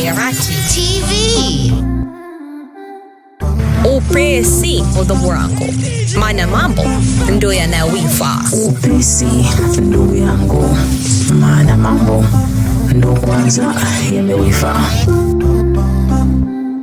Khairati TV. Upesi ndugu yangu, maana mambo ndo yanawifa. Upesi ndugu yangu, maana mambo ndo kwanza yamewifa.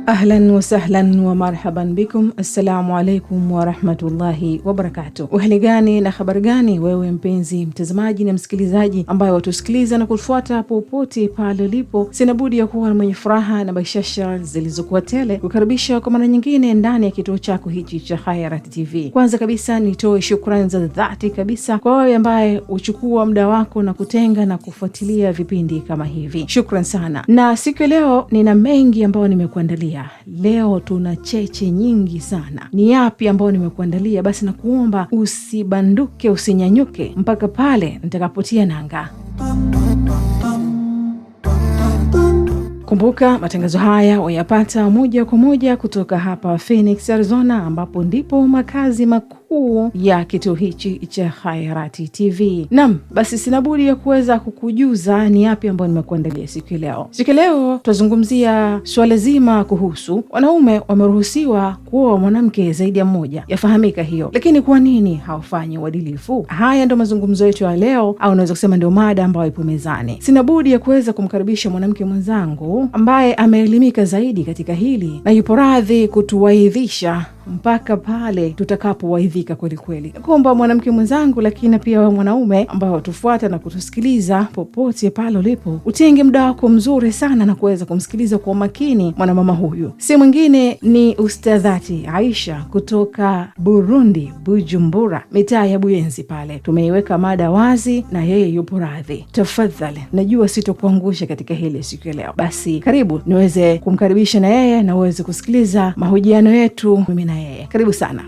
Ahlan wasahlan wa marhaban bikum, assalamu alaikum warahmatullahi wabarakatuh. Uhali gani na habari gani, wewe mpenzi mtazamaji na msikilizaji ambaye watusikiliza na kutufuata popote pale ulipo, sina budi ya kuwa mwenye furaha na bashasha zilizokuwa tele kukaribisha kwa mara nyingine ndani ya kituo chako hichi cha Khairat TV. Kwanza kabisa nitoe shukrani za dhati kabisa kwa wewe ambaye huchukua muda wako na kutenga na kufuatilia vipindi kama hivi. Shukran sana. Na siku ya leo nina mengi ambayo nimekuandalia. Leo tuna cheche nyingi sana. Ni yapi ambayo nimekuandalia? Basi nakuomba usibanduke, usinyanyuke mpaka pale nitakapotia nanga. Kumbuka matangazo haya wayapata moja kwa moja kutoka hapa Phoenix, Arizona, ambapo ndipo makazi makuu ya kituo hichi cha Khairati TV. Naam, basi sina budi ya kuweza kukujuza ni yapi ambayo nimekuandalia siku ya leo. Siku ya leo tutazungumzia suala zima kuhusu wanaume wameruhusiwa kuoa mwanamke zaidi ya mmoja, yafahamika hiyo, lakini kwa nini hawafanyi uadilifu? Haya ndio mazungumzo yetu ya leo, au unaweza kusema ndio mada ambayo ipo mezani. Sina budi ya kuweza kumkaribisha mwanamke mwenzangu ambaye ameelimika zaidi katika hili na yupo radhi kutuwaidhisha mpaka pale tutakapowaidhika kweli kweli. Kuomba mwanamke mwenzangu, lakini pia wewe mwanaume ambao watufuata na kutusikiliza popote pale ulipo, utenge muda wako mzuri sana na kuweza kumsikiliza kwa umakini mwanamama huyu. Si mwingine ni Ustadhati Aisha kutoka Burundi, Bujumbura, mitaa ya Buyenzi pale. Tumeiweka mada wazi na yeye yupo radhi. Tafadhali, najua sitokuangusha katika hili siku ya leo. Basi karibu niweze kumkaribisha na yeye na uweze kusikiliza mahojiano yetu mimi na yeye. Karibu sana.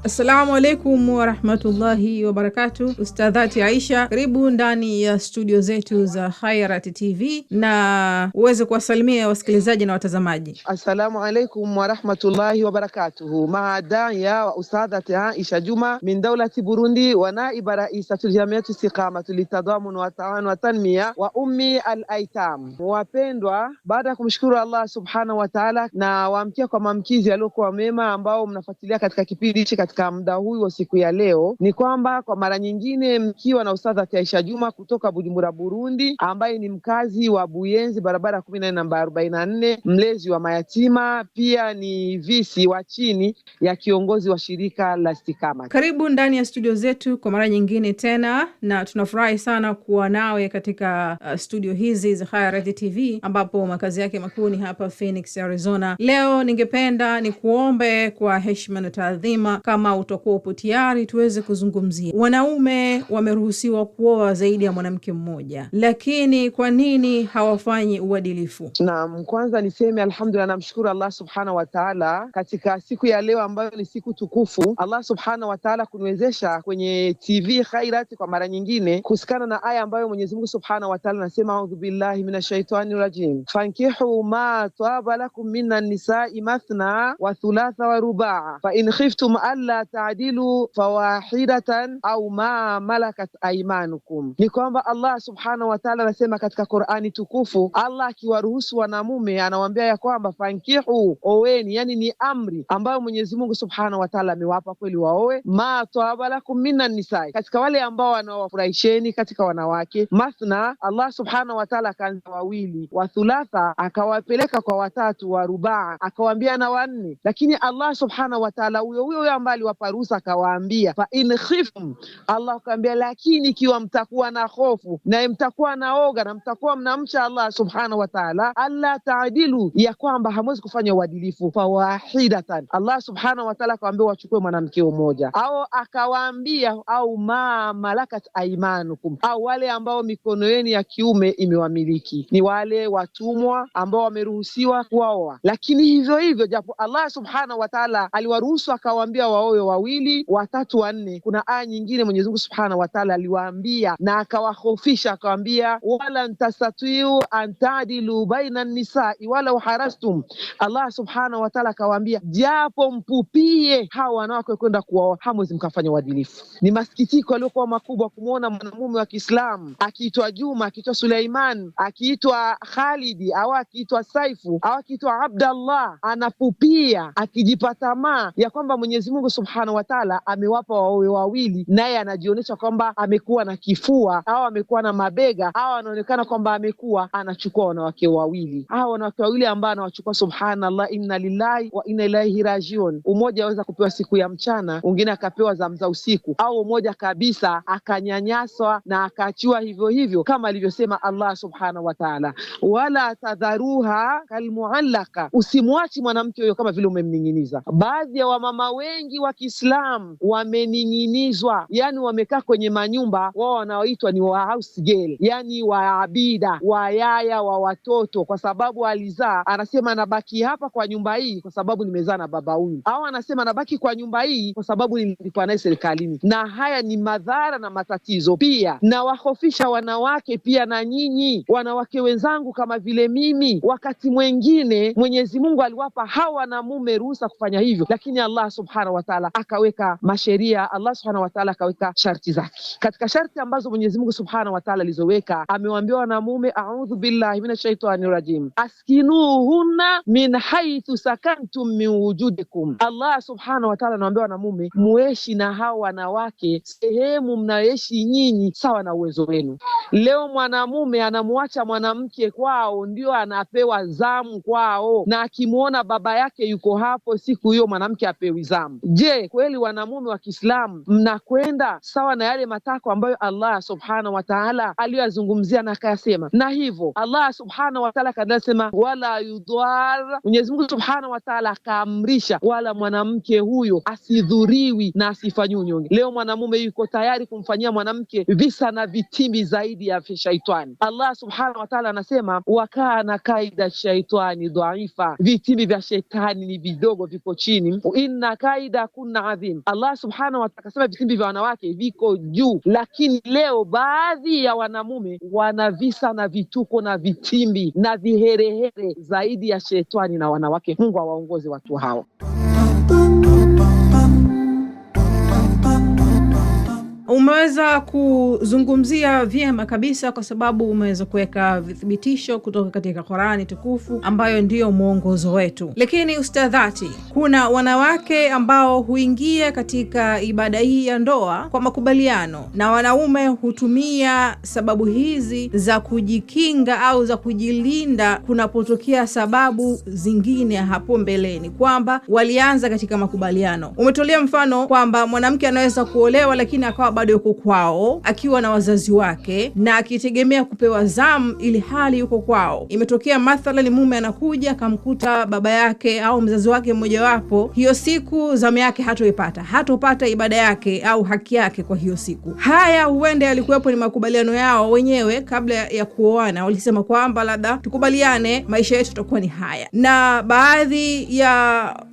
Assalamu alaikum warahmatullahi wabarakatu. Ustadhati Aisha, karibu ndani ya studio zetu za Khairat TV na uweze kuwasalimia wasikilizaji na watazamaji. Assalamu alaikum warahmatullahi wabarakatuhu. Maa daya wa ustadhati Aisha Juma min daulati Burundi wa naiba raisatu jamiatu istiqamatu litadamun wa taawun wa tanmiya wa ummi al aitam. Wapendwa, baada ya kumshukuru Allah subhanahu wa ta'ala na waamkia kwa maamkizi yaliyokuwa mema ambao mnafuatilia katika kipindi hichi katika muda huu wa siku ya leo, ni kwamba kwa mara nyingine mkiwa na ustadhati Aisha Juma kutoka Bujumbura, Burundi, ambaye ni mkazi wa Buyenzi, barabara 14 namba 44, mlezi wa mayatima, pia ni visi wa chini ya kiongozi wa shirika la Stikama. Karibu ndani ya studio zetu kwa mara nyingine tena, na tunafurahi sana kuwa nawe katika studio hizi za Khairat TV ambapo makazi yake makuu ni hapa Phoenix, Arizona. Leo ningependa nikuombe kwa heshima na taadhima, kama utakuwa upo tayari, tuweze kuzungumzia wanaume wameruhusiwa kuoa zaidi ya mwanamke mmoja, lakini kwa nini hawafanyi uadilifu? Naam, kwanza niseme alhamdulillah, namshukuru Allah subhanahu wa ta'ala katika siku ya leo ambayo ni siku tukufu, Allah subhanahu wa ta'ala kuniwezesha kwenye TV Khairat kwa mara nyingine kuhusikana na aya ambayo Mwenyezi Mungu subhanahu wa ta'ala anasema, audhu billahi minashaitani rajim fankihu ma taba lakum minan nisai mathna wa thulatha wa rubaa fa in khiftum alla taadilu fawahidatan au ma malakat aimanukum. Ni kwamba Allah subhanahu wa ta'ala anasema katika Qur'ani tukufu, Allah akiwaruhusu wanamume anawaambia ya kwamba fankihu, oweni, yani ni amri ambayo Mwenyezi Mungu subhanahu wa ta'ala amewapa kweli waoe, ma taba lakum minan nisai, katika wale ambao wanawafurahisheni katika wanawake. Mathna, Allah subhanahu wa ta'ala akaanza wawili, wa thulatha akawapeleka kwa watatu, wa rubaa akawaambia na wanne, lakini Allah subhanahu wa ta'ala huyo huyo ambaye aliwapa ruhusa akawaambia fa in khiftum, Allah akawaambia lakini ikiwa mtakuwa na hofu na mtakuwa na oga na mtakuwa mnamcha Allah subhanahu wa ta'ala, alla taadilu, ya kwamba hamwezi kufanya uadilifu, fawahidatan, Allah subhanahu wa ta'ala akawaambia wachukue mwanamke mmoja, au akawaambia au ma malakat aimanukum, au wale ambao mikono yenu ya kiume imewamiliki, ni wale watumwa ambao wameruhusiwa kuwaoa. Lakini hivyo hivyo, japo Allah subhanahu wa ta'ala aliwaruhusu akawaambia waoe waowe wawili, watatu, wanne. Kuna aya nyingine Mwenyezi Mungu Subhanahu wa Ta'ala aliwaambia na akawahofisha, akawaambia wala ntastatiu an ta'dilu baina nisai wala harastum. Allah Subhanahu wa Ta'ala akawaambia japo mpupie hawa wanawake kwenda kuwaoa, hamwezi mkafanya uadilifu. Ni masikitiko yaliyokuwa makubwa kumwona mwanamume wa Kiislamu akiitwa Juma, akiitwa Suleiman, akiitwa Khalidi au akiitwa Saifu au akiitwa Abdallah, anapupia akijipa tamaa ya kwamba Mwenyezi Mungu Subhanahu wa Ta'ala amewapa waowe wawili, naye anajionyesha kwamba amekuwa na kifua au amekuwa na mabega au anaonekana kwamba amekuwa anachukua wanawake wawili. Hawa wanawake wawili ambao anawachukua, subhanallah, inna lillahi wa inna ilaihi rajiun. Umoja aweza kupewa siku ya mchana, mwingine akapewa zamu za usiku, au umoja kabisa akanyanyaswa na akaachiwa hivyo hivyo, kama alivyosema Allah Subhanahu wa Ta'ala, wala tadharuha kalmuallaka, usimwachi mwanamke huyo kama vile umemning'iniza. Baadhi ya wamama wengi wa Kiislamu wamening'inizwa, yani wamekaa kwenye manyumba, wao wanaoitwa ni wa house girl, yani waabida, wayaya wa watoto, kwa sababu alizaa, anasema nabaki hapa kwa nyumba hii kwa sababu nimezaa na baba huyu, au anasema nabaki kwa nyumba hii kwa sababu nilikuwa naye serikalini. Na haya ni madhara na matatizo pia. Nawahofisha wanawake pia na nyinyi wanawake wenzangu kama vile mimi, wakati mwengine Mwenyezi Mungu aliwapa hawa na mume ruhusa kufanya hivyo, lakini Allah Subhanahu wa Ta'ala akaweka masheria, Allah Subhanahu wa Ta'ala akaweka sharti zake. Katika sharti ambazo Mwenyezi Mungu Subhanahu wa Ta'ala alizoweka, amewaambia wanamume, a'udhu billahi minashaitani rajim, askinuhunna min haithu sakantum min wujudikum. Allah Subhanahu wa Ta'ala anawaambia wanamume, muishi na hawa wanawake sehemu mnayoishi nyinyi sawa na uwezo wenu. Leo mwanamume anamuacha mwanamke kwao, ndio anapewa zamu kwao, na akimwona baba yake yuko hapo siku hiyo mwanamke apewi zamu. Je, kweli wanamume wa Kiislamu mnakwenda sawa na yale matakwa ambayo Allah Subhanahu wa Ta'ala aliyoyazungumzia na akayasema? Na hivyo Allah Subhanahu wa Ta'ala akasema wala yudwar, Mwenyezi Mungu Subhanahu wa Ta'ala akaamrisha wala mwanamke huyo asidhuriwi na asifanyiwe unyonge. Leo mwanamume yuko tayari kumfanyia mwanamke visa na vitimbi zaidi ya shaitani. Allah Subhanahu wa Ta'ala anasema wakana kaida shaitani dhaifa, vitimbi vya shetani ni vidogo, viko chini. Inna kaida kunna adhim. Allah Subhanahu wa Ta'ala akasema vitimbi vya wanawake viko juu, lakini leo baadhi ya wanamume wana visa na vituko na vitimbi na viherehere zaidi ya shetani na wanawake. Mungu awaongoze watu hao. Umeweza kuzungumzia vyema kabisa, kwa sababu umeweza kuweka vithibitisho kutoka katika Qur'ani tukufu ambayo ndiyo mwongozo wetu. Lakini ustadhati, kuna wanawake ambao huingia katika ibada hii ya ndoa kwa makubaliano, na wanaume hutumia sababu hizi za kujikinga au za kujilinda kunapotokea sababu zingine hapo mbeleni, kwamba walianza katika makubaliano. Umetolea mfano kwamba mwanamke anaweza kuolewa lakini akawa bado yuko kwao akiwa na wazazi wake na akitegemea kupewa zamu ili hali yuko kwao. Imetokea mathalan mume anakuja akamkuta baba yake au mzazi wake mmojawapo, hiyo siku zamu yake hatoipata, hatopata ibada yake au haki yake kwa hiyo siku. Haya huenda yalikuwepo ni makubaliano yao wenyewe kabla ya kuoana, walisema kwamba labda tukubaliane maisha yetu tutakuwa ni haya. Na baadhi ya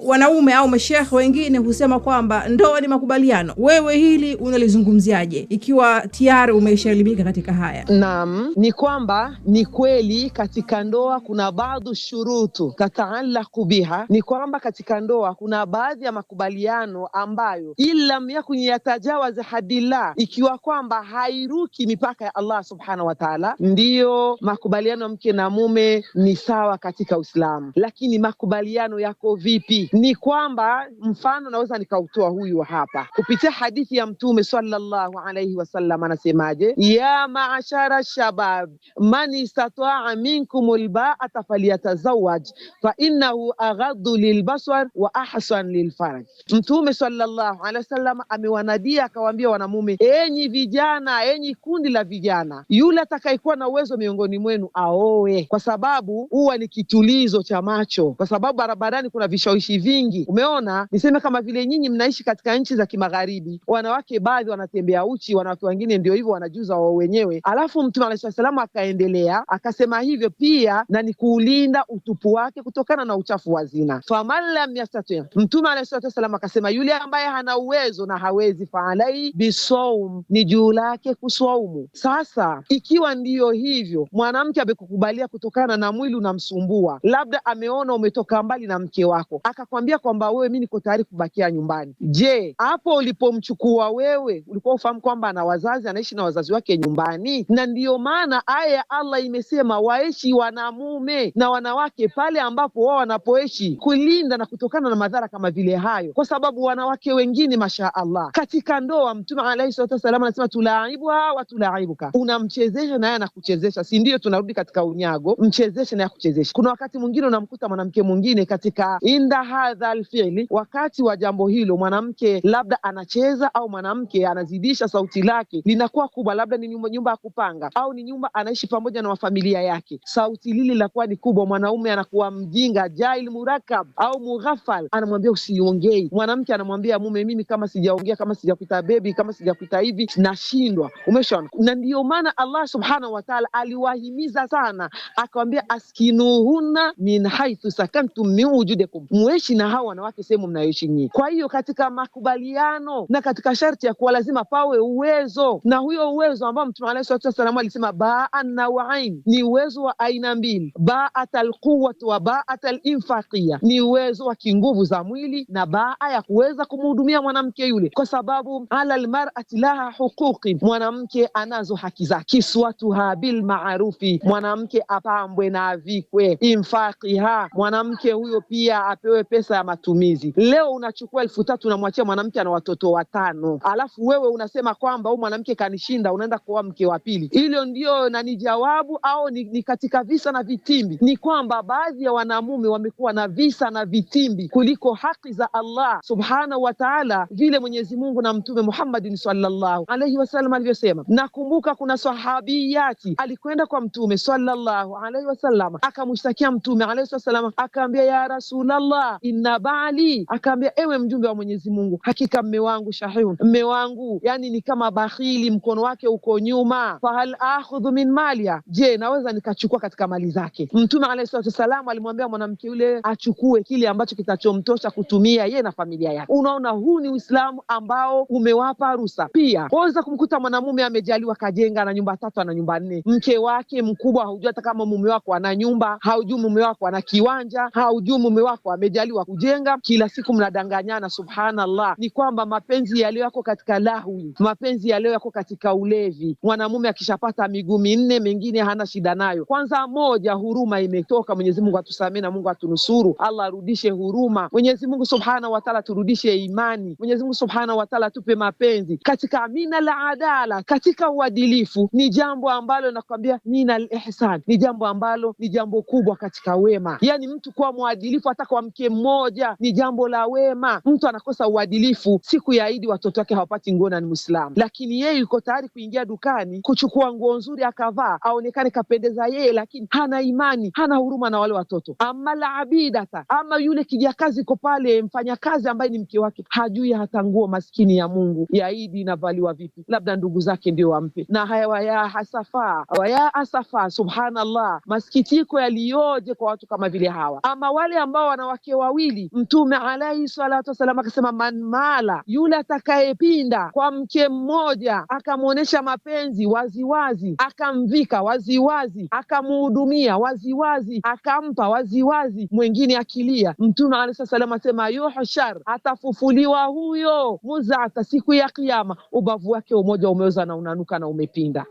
wanaume au masheikh wengine husema kwamba ndoa ni makubaliano. Wewe hili unalizungumziaje ikiwa tayari umeshaelimika katika haya? Naam, ni kwamba ni kweli katika ndoa kuna baadhi shurutu tataalaku biha, ni kwamba katika ndoa kuna baadhi ya makubaliano ambayo ilam yakun yatajawaz hadillah, ikiwa kwamba hairuki mipaka ya Allah Subhanahu wa Ta'ala, ndiyo makubaliano ya mke na mume ni sawa katika Uislamu. Lakini makubaliano yako vipi? Ni kwamba mfano naweza nikautoa huyu hapa kupitia hadithi ya Mtume sallallahu alayhi wasallam, anasemaje? Ya maashara shabab man istataa minkum alba'ata falyatazawaj fa innahu aghaddu lilbasar wa ahsan lilfaraj. Mtume sallallahu alayhi wasallam amewanadia akawaambia wanamume, enyi vijana, enyi kundi la vijana, yule atakayekuwa na uwezo miongoni mwenu aoe, kwa sababu huwa ni kitulizo cha macho, kwa sababu barabarani kuna vishawishi vingi. Umeona, niseme kama vile nyinyi mnaishi katika nchi za kimagharibi, wanawake baadhi wanatembea wanatembea uchi, wanawake wengine ndio hivyo wanajuza wao wenyewe. Alafu Mtume alayhi salamu akaendelea akasema hivyo pia na ni kuulinda utupu wake kutokana na uchafu wa zina. Faman lam yastati, Mtume alayhi salamu akasema yule ambaye hana uwezo na hawezi, faalai bisaum, ni juu lake kuswaumu. Sasa ikiwa ndiyo hivyo, mwanamke amekukubalia kutokana na mwili unamsumbua, labda ameona umetoka mbali na mke wako, akakwambia kwamba wewe, mi niko tayari kubakia nyumbani. Je, hapo ulipomchukua wewe ulikuwa ufahamu kwamba ana wazazi, anaishi na wazazi wake nyumbani? Na ndiyo maana aya ya Allah imesema waishi wanamume na wanawake pale ambapo wao wanapoishi, kulinda na kutokana na madhara kama vile hayo, kwa sababu wanawake wengine masha Allah katika ndoa, Mtume alayhi salatu wasalam anasema tulaibuha wa tulaibuka, unamchezesha naye anakuchezesha, si ndio? Tunarudi katika unyago, mchezeshe naye akuchezesha. Kuna wakati mwingine unamkuta mwanamke mwingine katika inda hadha alfi'li, wakati wa jambo hilo mwanamke labda anacheza au mwanamke anazidisha sauti lake linakuwa kubwa, labda ni nyumba ya kupanga au ni nyumba anaishi pamoja na wafamilia yake, sauti lile linakuwa ni kubwa, mwanaume anakuwa mjinga, jahil murakab au mughafal, anamwambia usiongei. Mwanamke anamwambia mume, mimi kama sijaongea, kama sijakuita bebi, kama sijakuita hivi, nashindwa. Umeshaona? Na ndiyo maana Allah subhanahu wa ta'ala aliwahimiza sana, akawambia askinuhunna min haithu sakantum min wujudikum, muishi na hao wanawake sehemu mnayoishi nyinyi. Kwa hiyo katika makubaliano na katika sharti ya kuwa lazima pawe uwezo, na huyo uwezo ambao Mtume alayhi salatu wasallam alisema baa nawain, ni uwezo wa aina mbili, baat alquwwat wa baat alinfaqiya, ni uwezo wa kinguvu za mwili na baa ya kuweza kumhudumia mwanamke yule, kwa sababu ala almar'ati laha huquqi, mwanamke anazo haki zake, kiswatuha bilmaarufi, mwanamke apambwe na avikwe, infaqiha, mwanamke huyo pia apewe pesa ya matumizi. Leo unachukua 3,000 unamwachia mwanamke ana watoto 5, alafu wewe unasema kwamba huyu mwanamke kanishinda, unaenda kuoa mke wa pili. Hilo ndio na ni jawabu au ni katika visa na vitimbi? Ni kwamba baadhi ya wanamume wamekuwa na visa na vitimbi kuliko haki za Allah subhanahu wa ta'ala, vile Mwenyezi Mungu na Mtume Muhammadin sallallahu alaihi wasallam alivyosema. Nakumbuka kuna sahabiyati alikwenda kwa Mtume sallallahu alaihi wasallam akamshtakia Mtume alaihi wasallam, akaambia ya Rasulallah, inna baali, akaambia ewe mjumbe wa Mwenyezi Mungu, hakika mme wangu shahihun, mme wangu yani ni kama bakhili, mkono wake uko nyuma, fahal akhudhu min malia, je naweza nikachukua katika mali zake? Mtume alayhi salatu wasalam alimwambia mwanamke yule achukue kile ambacho kitachomtosha kutumia ye na familia yake. Unaona, huu ni Uislamu ambao umewapa ruhusa. Pia waweza kumkuta mwanamume amejaliwa kajenga na nyumba 3 na nyumba 4, mke wake mkubwa haujui hata kama mume wako ana nyumba, haujui mume wako ana kiwanja, haujui mume wako amejaliwa kujenga. Kila siku mnadanganyana. Subhanallah, ni kwamba mapenzi yaliyo yako katika lahwi, mapenzi yaliyo yako katika ulevi. Mwanamume akishapata miguu 4 mengine hana shida nayo. Kwanza moja, huruma imetoka. Mwenyezi Mungu atusamee na Mungu atunusuru. Allah arudishe huruma. Mwenyezi Mungu Subhanahu wa Ta'ala turudishe imani. Mwenyezi Mungu Subhanahu wa Ta'ala tupe mapenzi katika mina la adala, katika uadilifu. Ni jambo ambalo nakwambia mina al-ihsan, ni jambo ambalo ni jambo kubwa katika wema. Yani mtu kuwa mwadilifu hata kwa mke mmoja ni jambo la wema. Mtu anakosa uadilifu siku ya Idi watoto wake hawapati nguo na ni Muislamu, lakini yeye yuko tayari kuingia dukani kuchukua nguo nzuri akavaa aonekane kapendeza yeye, lakini hana imani, hana huruma na wale watoto. Ama la abidata, ama yule kijakazi ko pale, mfanyakazi ambaye ni mke wake, hajui hata nguo maskini ya Mungu ya Idi inavaliwa vipi, labda ndugu zake ndio wampe. Na haya waya hasafa waya asafa, subhanallah, masikitiko yaliyoje kwa watu kama vile hawa. Ama wale ambao wanawake wawili, Mtume alayhi salatu wasalam akasema man mala, yule atakayepinda kwa mke mmoja akamuonesha mapenzi waziwazi, akamvika waziwazi, akamuhudumia waziwazi, akampa waziwazi, mwingine akilia, Mtume alayhi salatu asema yuhshar, atafufuliwa huyo muzata siku ya Kiyama, ubavu wake umoja umeoza na unanuka na umepinda.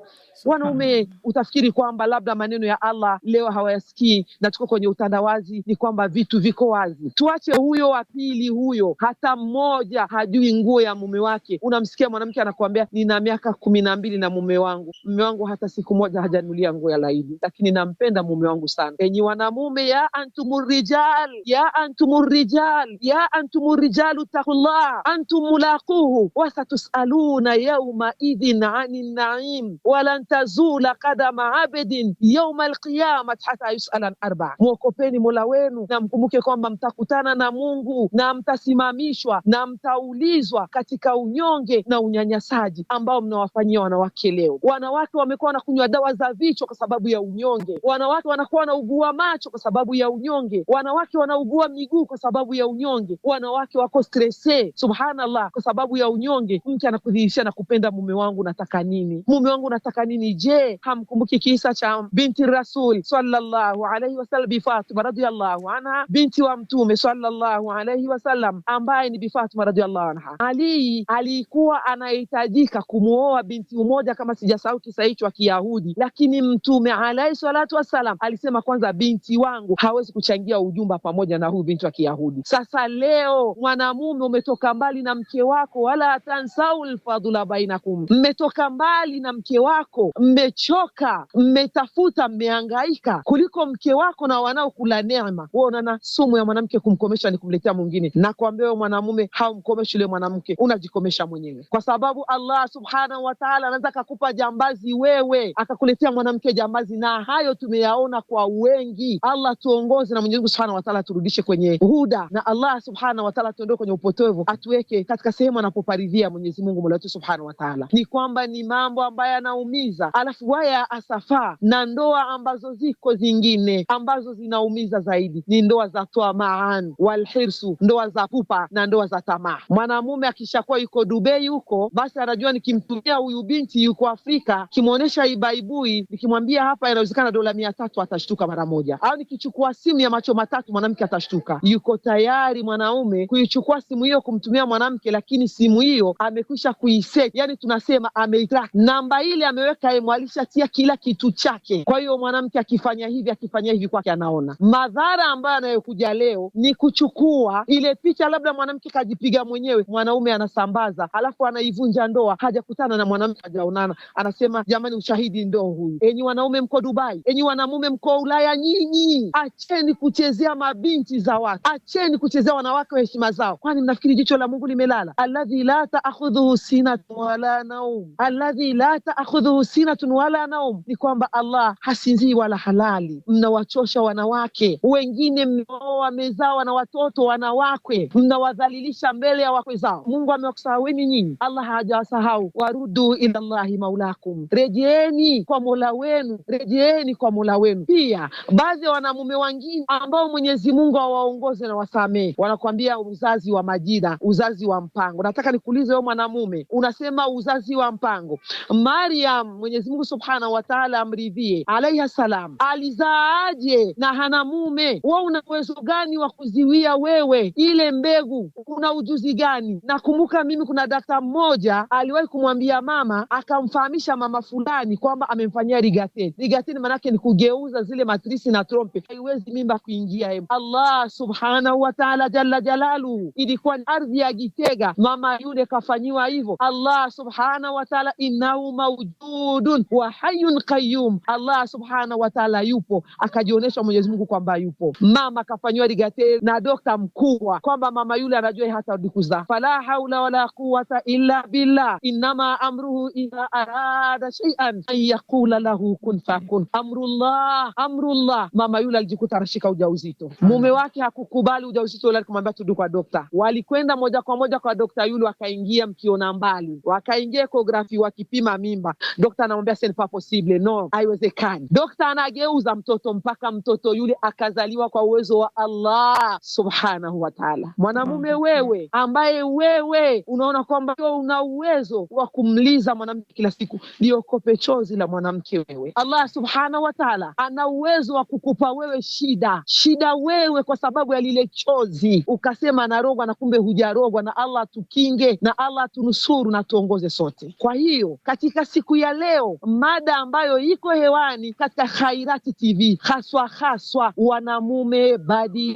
Wanaume utafikiri kwamba labda maneno ya Allah leo hawayasikii na tuko kwenye utandawazi, ni kwamba vitu viko wazi. Tuache huyo wa pili, huyo hata mmoja hajui nguo ya mume wake. Unamsikia mwanamke anakuambia nina miaka 12 na mume wangu, mume wangu hata siku moja hajanulia nguo ya laidi, lakini nampenda mume wangu sana. Enyi wanamume, ya antumurrijal, ya antumurrijal, ya antumurrijalu taqullah antum mulaquhu wasatusaluna yawma idhin anin naim walan tazula qadama abdin yawma alqiyamati hata yusala an arba. Muokopeni Mola wenu na mkumbuke kwamba mtakutana na Mungu na mtasimamishwa na mtaulizwa katika unyonge na unyanyasaji ambao mnawafanyia wanawake leo. Wanawake wamekuwa wanakunywa dawa za vichwa kwa sababu ya unyonge. Wanawake wanakuwa wanaugua macho kwa sababu ya unyonge. Wanawake wanaugua miguu kwa sababu ya unyonge. Wanawake wako stresse, subhanallah, kwa sababu ya unyonge. Mke anakudhihirishia na kupenda, mume wangu nataka nini? Mume wangu nataka nini? Je, hamkumbuki kisa cha binti Rasul sallallahu alaihi wasallam, Bi Fatima radhiallahu anha, binti wa Mtume sallallahu alaihi wasallam, ambaye ni Bi Fatima radhiallahu anha. Ali alikuwa anahitajika kumuoa binti mmoja, kama sijasahau kisa hicho, wa Kiyahudi, lakini Mtume alaihi salatu wassalam alisema kwanza, binti wangu hawezi kuchangia ujumba pamoja na huyu binti wa Kiyahudi. Sasa leo mwanamume umetoka mbali na mke wako, wala tansaul fadhula bainakum, mmetoka mbali na mke wako, mmechoka, mmetafuta, mmehangaika kuliko mke wako na wanaokula neema. Wewe unaona sumu ya mwanamke kumkomesha ni kumletea mwingine. Nakwambia wewe mwanamume, haumkomeshi yule mwanamke, unajikomesha mwenyewe, kwa sababu Allah subhanahu wa ta'ala anaweza akakupa jambazi wewe, akakuletea mwanamke jambazi, na hayo tumeyaona kwa wengi. Allah tuongoze na Mwenyezi Mungu subhanahu wa ta'ala turudishe kwenye huda, na Allah subhanahu wa ta'ala tuondoe kwenye upotevu, atuweke katika sehemu anapoparidhia Mwenyezi Mungu Mola wetu subhanahu wa ta'ala. Ni kwamba ni mambo ambayo yanaumiza, alafu waya asafa na ndoa ambazo ziko zingine ambazo zinaumiza zaidi ni ndoa za tamaan walhirsu, ndoa za pupa na ndoa za tamaa. Mwanamume akishakuwa yuko Dubai huko, basi anajua nikimtumia huyu binti yuko Afrika, kimwonyesha ibaibui, nikimwambia hapa inawezekana dola 300, atashtuka mara moja, au nikichukua simu ya macho matatu mwanamke atashtuka. Yuko tayari mwanaume kuichukua simu hiyo kumtumia mwanamke, lakini simu hiyo amekwisha kuiset, yani tunasema ameitrack namba ile, ameweka yeye, alishatia kila kitu chake. Kwa hiyo mwanamke akifanya hivi akifanya hivi kwake, anaona madhara ambayo anayokuja leo ni kuchukua ile picha, labda mwanamke kajipiga mwenyewe, mwanaume anasambaza, alafu anaivunja ndoa, hajakutana na mwanamke, hajaonana, anasema jamani, ushahidi ndo huyu. Enyi wanaume mko Dubai, enyi wanamume mko Ulaya, nyinyi acheni kuchezea mabinti za watu, acheni kuchezea wanawake wa heshima zao. Kwani mnafikiri jicho la Mungu limelala? Alladhi la taakhudhuhu sinatun wala naum, alladhi la taakhudhuhu sinatun wala naum, ni kwamba Allah hasinzii wala halali. Mnawachosha wanawake wengine, mmeoa wamezaa na watoto wanawake, mnawadhalilisha mbele ya wakwe zao. Mungu amewakusahaweni nyinyi? Allah hajawasahau. Warudu ila Allahi maulakum, rejeeni kwa mola wenu, rejeeni kwa mola wenu. Pia baadhi ya wanamume wengine ambao Mwenyezi Mungu awaongoze na wasamehe, wanakuambia uzazi wa majira, uzazi wa mpango. Nataka nikuulize wewe mwanamume, unasema uzazi wa mpango. Mariam, Mwenyezi Mungu Subhanahu wa Ta'ala amridhie, alaiha salam, alizaaje na hana mume? Wewe una uwezo gani wa kuziwia wewe ile mbegu? Una ujuzi gani? Nakumbuka mimi kuna dakta mmoja aliwahi kumwambia mama, akamfahamisha mama fulani kwamba amemfanyia rigateni. Rigateni maanake ni kugeuza zile matrisi na trompe, haiwezi mimba kuingia. Allah Subhanahu wa Ta'ala jalla jalalu, ilikuwa ni ardhi ya Gitega, mama yule kafanyiwa hivyo. Allah Subhanahu wa Ta'ala, innahu mawjudun wa hayyun qayyum, Allah Subhanahu wa Ta'ala yupo, akajionyesha Mwenyezi Mungu kwamba yupo. Mama kafanyiwa rigateni na dokta mkubwa kwamba mama yule anajua hatarudi kuzaa. Fala haula wala quwwata illa billah, innama amruhu idha arada shay'an an yaqula lahu kun fakun, amrullah amrullah. Mama yule alijikuta anashika ujauzito, mume wake hakukubali ujauzito ule, alikumwambia turudi kwa dokta. Walikwenda moja kwa moja kwa dokta yule, wakaingia mkiona mbali, wakaingia ekografi, wakipima mimba, dokta anamwambia c'est pas possible, no, haiwezekani. Dokta anageuza mtoto mpaka mtoto yule akazaliwa kwa uwezo wa Allah Subhanahu wa Ta'ala. Mwanamume wewe ambaye wewe unaona kwamba una uwezo wa kumliza mwanamke kila siku, liokope chozi la mwanamke wewe. Allah Subhanahu wa Ta'ala ana uwezo wa kukupa wewe shida shida wewe kwa sababu ya lile chozi, ukasema narogwa na kumbe hujarogwa. Na Allah tukinge na Allah tunusuru na tuongoze sote. Kwa hiyo katika siku ya leo, mada ambayo iko hewani katika Khairati TV, haswa haswa wanamume,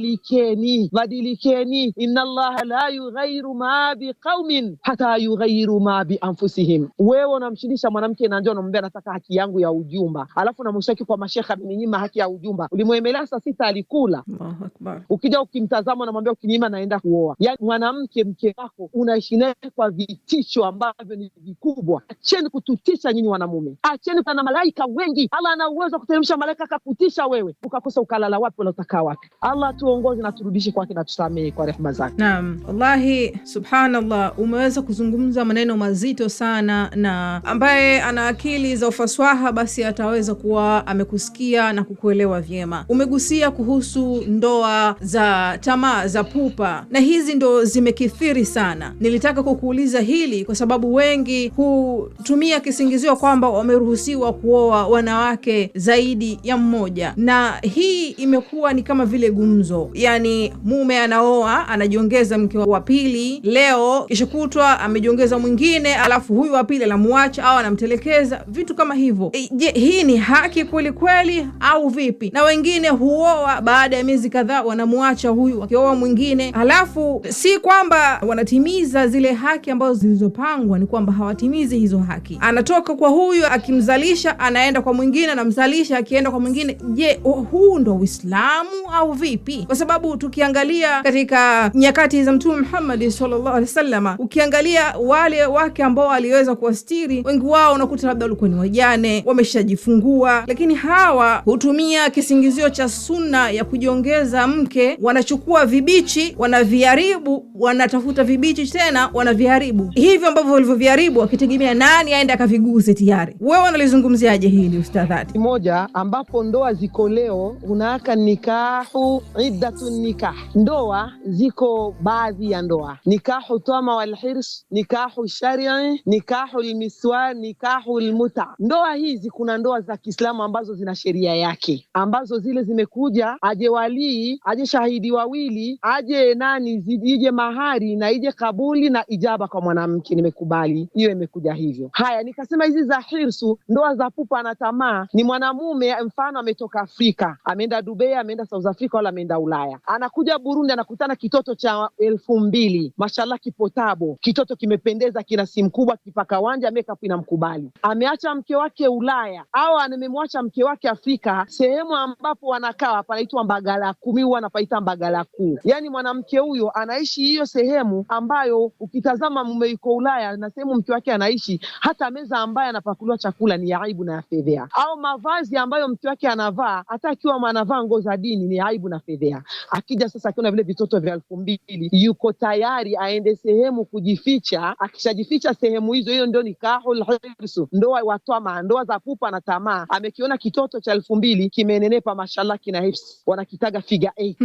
badilikeni, badilikeni. Inna Allaha la yughayyiru ma biqaumin hata yughayyiru ma bi anfusihim. Wewe unamshindisha mwanamke na njoo unamwambia nataka haki yangu ya ujumba, alafu unamshtaki kwa mashekha, ameninyima haki ya ujumba. Ulimwemelea saa sita alikula. Allahu akbar. Ukija ukimtazama unamwambia ukinyima naenda kuoa. Yaani mwanamke, mke wako unaishi naye kwa vitisho ambavyo ni vikubwa. Acheni kututisha nyinyi wanamume, acheni. Kuna malaika wengi, Allah ana uwezo wa kuteremsha malaika akakutisha wewe ukakosa ukalala wapi wala utakaa wapi. Allah tuongoze na turudishe kwake na tusamehe kwa rehema zake. Naam, wallahi subhanallah, umeweza kuzungumza Umezungumza maneno mazito sana, na ambaye ana akili za ufaswaha basi ataweza kuwa amekusikia na kukuelewa vyema. Umegusia kuhusu ndoa za tamaa za pupa, na hizi ndo zimekithiri sana. Nilitaka kukuuliza hili kwa sababu wengi hutumia kisingizio kwamba wameruhusiwa kuoa wanawake zaidi ya mmoja, na hii imekuwa ni kama vile gumzo. Yani mume anaoa, anajiongeza mke wa pili leo, kesho kutwa amejiongeza mwingine, alafu huyu wa pili anamuacha au anamtelekeza, vitu kama hivyo. Je, hii ni haki kweli kweli au vipi? Na wengine huoa baada ya miezi kadhaa wanamuacha huyu wakioa mwingine, alafu si kwamba wanatimiza zile haki ambazo zilizopangwa, ni kwamba hawatimizi hizo haki. Anatoka kwa huyu akimzalisha, anaenda kwa mwingine, anamzalisha, akienda kwa mwingine. Je, huu ndo Uislamu au vipi? Kwa sababu tukiangalia katika nyakati za Mtume Muhammad sallallahu alaihi wasallam, ukiangalia wale wake ambao aliweza kuwastiri, wengi wao unakuta labda walikuwa ni wajane, wameshajifungua, lakini hawa hutumia kisingizio cha sunna ya kujiongeza mke, wanachukua vibichi, wanaviharibu, wanatafuta vibichi tena wanaviharibu, hivyo ambavyo walivyoviharibu wakitegemea nani aende akaviguse tayari. Wewe unalizungumziaje hili ustadhati? Moja ambapo ndoa ziko leo, hunaka nikahu iddatun nikah, ndoa ziko baadhi ya ndoa nikahu tama wal hirs, nikahu shari, nikahu almiswa, nikahu almuta. Ndoa hizi kuna ndoa za Kiislamu ambazo zina sheria yake, ambazo zile zimekuja aje walii, aje shahidi wawili, aje nani, ije mahari na ije kabuli na ijaba kwa mwanamke, nimekubali hiyo, imekuja hivyo. Haya, nikasema hizi za hirsu, ndoa za pupa na tamaa, ni mwanamume mfano ametoka Afrika, ameenda Dubai, ameenda South Africa, wala ameenda Ulaya, anakuja Burundi, anakutana kitoto cha 2000, mashallah, kipotabo, kitoto kimependeza, kina simu kubwa, kipaka wanja, makeup inamkubali. Ameacha mke wake Ulaya au amemwacha mke wake Afrika, sehemu ambapo wanakaa panaitwa Mbagala Kuu, mimi huwa napaita Mbagala Kuu. Yani mwanamke huyo anaishi hiyo sehemu ambayo ukitazama mume yuko Ulaya na sehemu mke wake anaishi, hata meza ambayo anapakuliwa chakula ni ya aibu na ya fedhea, au mavazi ambayo mke wake anavaa, hata akiwa anavaa nguo za dini ni aibu na fedhea. Akija sasa akiona vile vitoto vya 2000, yuko tayari aende sehemu kujificha. Akishajificha sehemu hizo, hiyo ndio nikahul hirsu, ndoa watwama, ndoa za pupa na tamaa. Amekiona kitoto cha 2000 kimenenepa, mashallah, kina hips, wanakitaga figure 8